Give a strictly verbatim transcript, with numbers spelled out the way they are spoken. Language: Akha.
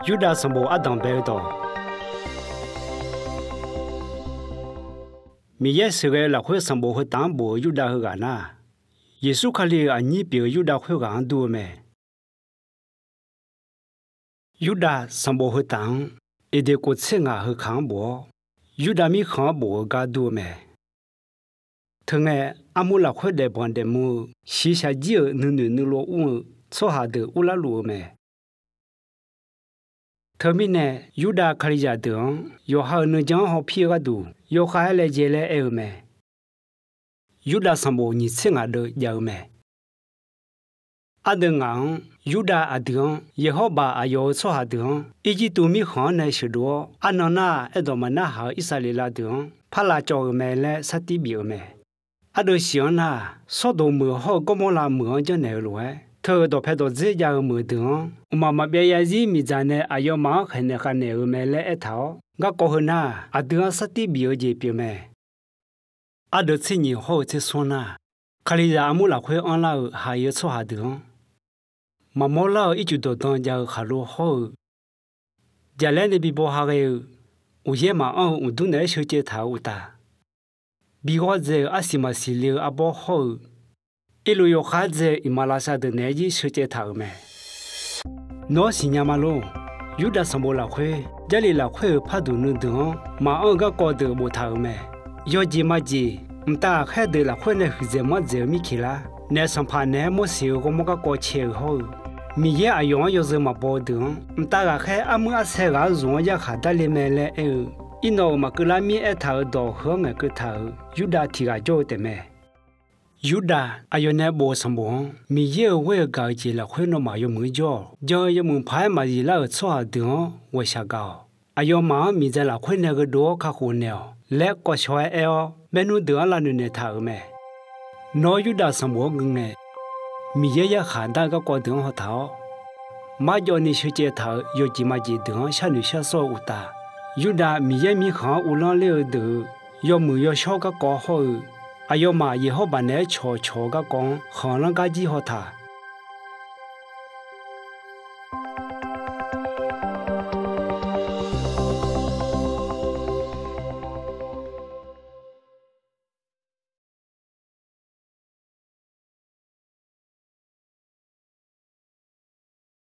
Yurdav sanqbof ardanq bae-eu dawq. Miqyaer sheuqghae-eu lafkhoer sanqbof heu taf-anr bof-eu Yurdav heughaq nar, Yeqsur Kali-euq aqnyir pyeuf-eu Yurdav khoerghaq-anr dur-eu mae. Yurdav sanqbof heu taf-anr Eqdeq kof tser ngaq heu kaq-anr bof-awr, Yurdav mirkhanq-anr bof-eu gar dur-eu mae. Teungae, armur lafkhoer daefbanq daefmur-eu shiqshaq jir-euq nuinoeq nuilov mr-eu tsawrhaq deuq urlar luf-eu mae. Teumirnae, Yurdav Kalizaq deuq-anr yawqha-euq nuijan-anr hawpir-eu gharduq yawkhav-aer laejae laer aer-eu mae. Yurdav sanqbof nyiq tser ngaq deuv jav-eu mae. Ardeuv ngaq-anr, Yurdav aqdui-anr Yeqhawrbaq aqyawf-euq tsawrhaq deuq-anr Irjirtuv mirkhanq-anr nae sheuqdov-awr, arnan nar-aq, aerdawq maqnarhaq-eu Irsaqleqlav deuq-anr par lavcawv-euq mae laer sartir bif-eu mae. Ardeuv shiq-anr nar-aq, Sawrdoq meuq hawr-eu Gawrmawrlav meuq-anr janrnaeq-eu lof-aer, teu-euq dawqpae dawqdzer jav-eu meuq deuq-anr mqmaq maqbyav zarzir miqdzaq nae aqyawfmaf-anr khaeqnaeq khavnaeq-euq mae laer aertaq-awr, garkawv heu nar-aq, aqdui-anr sartir bif-eu jeq pyeuf mae. Ardeuv tser nyiq hawr-eu tser smr nar, Kalizaq armur lafkhoer anrlar-eu haiq-eu tsawrhaq deuq-anr, maqmawr lar-eu ircuf dawqdan jav-eu khaqlo hawr-eu, jaqlaer nae bi baw ha ghae-eu, uqyaer maqanr-eu uqdur naeq-aer sheucaev taq-euq uqtaf, bi ghawr dzae-euq arsiq maqsiq le-eu arbawr hawr-eu, irluf yawkhav dzae-eu iqmalavshav deuq naeq-aer jir sheucaev taq-euq mae. Nawr siqnya ma lor. Yurdav sanqbof lafkhoer, Jarlif lafkhoer-euq par duq nuideuq-anr maqanr-eu garkawv deuq boftaq-euq mae. Yawjeq majeq, mqtav ghaqkhaer deuq lafkhoer nae huiqdzaeq manr dzaeq-eu mirkeq lar, naef sanqpaq naeq-aer Morseq-euq ghawrmawr garkawv cae-euq hawr-eu, Miqyaer aqyawf-anr yawzeu maqbaw-eu deuq-anr, mqtav ghaqkhaer armuir arsaer ghaq-anr zmq-anr yarkhaq darle mae laer aer-eu, Irnawv-euq maqkeuv lar mir aertaq-euq dawq heu-anr ngaeqkeuv taq-euq Yurdav tiq ghaq jawr-eu taef mae. Yurdav aqyawf nae bof-eu sanqbof-anr Miqyaer-euq ghoer-eu gaq-eu jeq lafkhoer nawmaf yawmuiq-anr jawr-awq. Jan-eu yawmuiq paq-aer maqzif lar-euq tsawrhaq deuq-anr ghawqshaq gaq-awq. Aqyawfmaf-anr miqdzaq lafkhoer nae gheudov-awr kakhof naeq-awq laer kawv shaw-aer aer-awr, maernmr deuq-anr lavnoeq naeq taq-euq mae. Nawr Yurdav sanqbof-anr gui ngae, Miqyaer yarkhaq dar-eu garkawv deuq-anr haw taq-awr, marjawv ni sheucaev taq-euq yawjeq majeq deuq-anr sharnoeq shar sawr-eu uqtaf, Yurdav Miqyaer mirkhanq-anr uvlanr ler-eu deuq-eu yawmuiq yawshawr garkawv hawr-eu, aqyawfmaf Yeqhawrbaq naeq-aer cawqcawq-eu garkawv-anr khanqlanr gar jir haw taq.